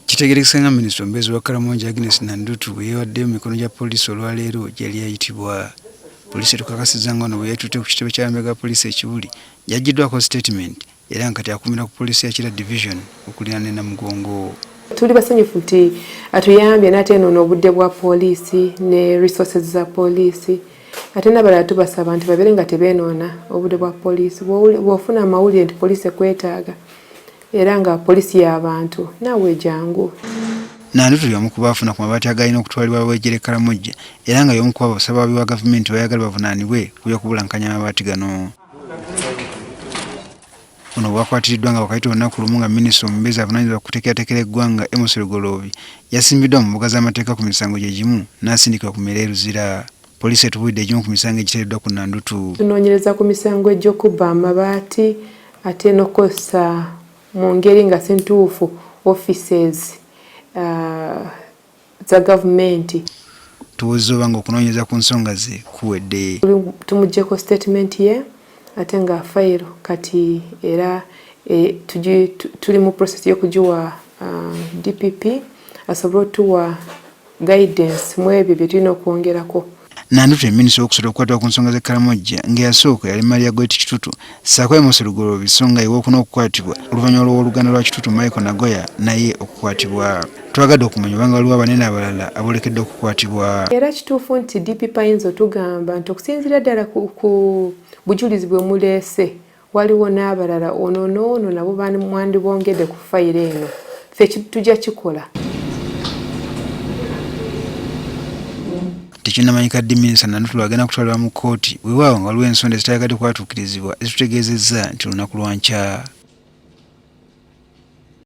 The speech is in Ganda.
Kitegeerekese nga minisita omubeezi wa Karamoja Agnes Nandutu bwe yeewaddeyo mu mikono gya poliisi olwaleero gye yali ayitibwa. Poliisi etukakasizza nga ono bwe yeetutte ku kitebe ky'amagye ga poliisi e Kibuli yaggyiddwako sitatimenti era nga kati akuumira ku poliisi ya Kira Division okuliraana e Namugongo. Tuli basanyufu nti atuyambye n'ate enoona obudde bwa poliisi ne resources za poliisi ate n'abalala tubasaba nti babeere nga tebeenoona obudde bwa poliisi. Bw'ofuna amawulire nti poliisi ekwetaaga era nga poliisi y'abantu naawe jangu. Nandutu y'omu ku baafuna ku mabaati agaalina okutwalibwa abawejjere e Karamojja era nga y'omu ku abo ssabawaabi wa gavumenti b'ayagala bavunaanibwe ku by'okubulankanya amabaati gano. Ono bwakwatiriddwa nga wakayita olunaku lumu nga minisita omubeezi avunaanyizibwa ku kuteekerateekera eggwanga Amos Lugoloobi yasimbiddwa mu mbuga z'amateeka ku misango gye gimu n'asindikibwa ku mere e Luzira. Poliisi etubuulidde egimu ku misango egiteereddwa ku Nandutu. Tunoonyereza ku misango egy'okubba amabaati ate n'okukozesa mu ngeri nga si ntuufu offices za gavumenti. Tubuuzizza oba ng'okunoonyereza ku nsonga ze kuwedde. Tumuggyeko sitatimenti ye ate nga fayiro kati era tuli mu process y'okugiwa DPP asobole otuwa guidance mu ebyo bye tulina okwongerako. Nandutu ye minisita owokusatu okukwatibwa ku nsonga z'e Karamojja ng'eyasooka yali Maria Goretti Kitutu ssaako Amos Lugoloobi sso nga ye wookuna okukwatibwa oluvannyuma lw'owooluganda lwa Kitutu Michael Nagoya naye okukwatibwa. Twagadde okumanya oba nga waliwo abanene abalala aboolekedde okukwatibwa. Era kituufu nti DPP ayinza otugamba nti okusinziira ddala ku bujulizi bwe muleese waliwo n'abalala ono n'ono nabo mwandibongedde ku fayiro eno, ffe tujja kikola. Tekinnamanyika ddi Minisita Nandutu lw'agenda kutwalibwa mu kkooti, weewaawo nga waliwo ensonda ezitayagadde kwatuukirizibwa ezitutegeezezza nti lunaku lwa nkya.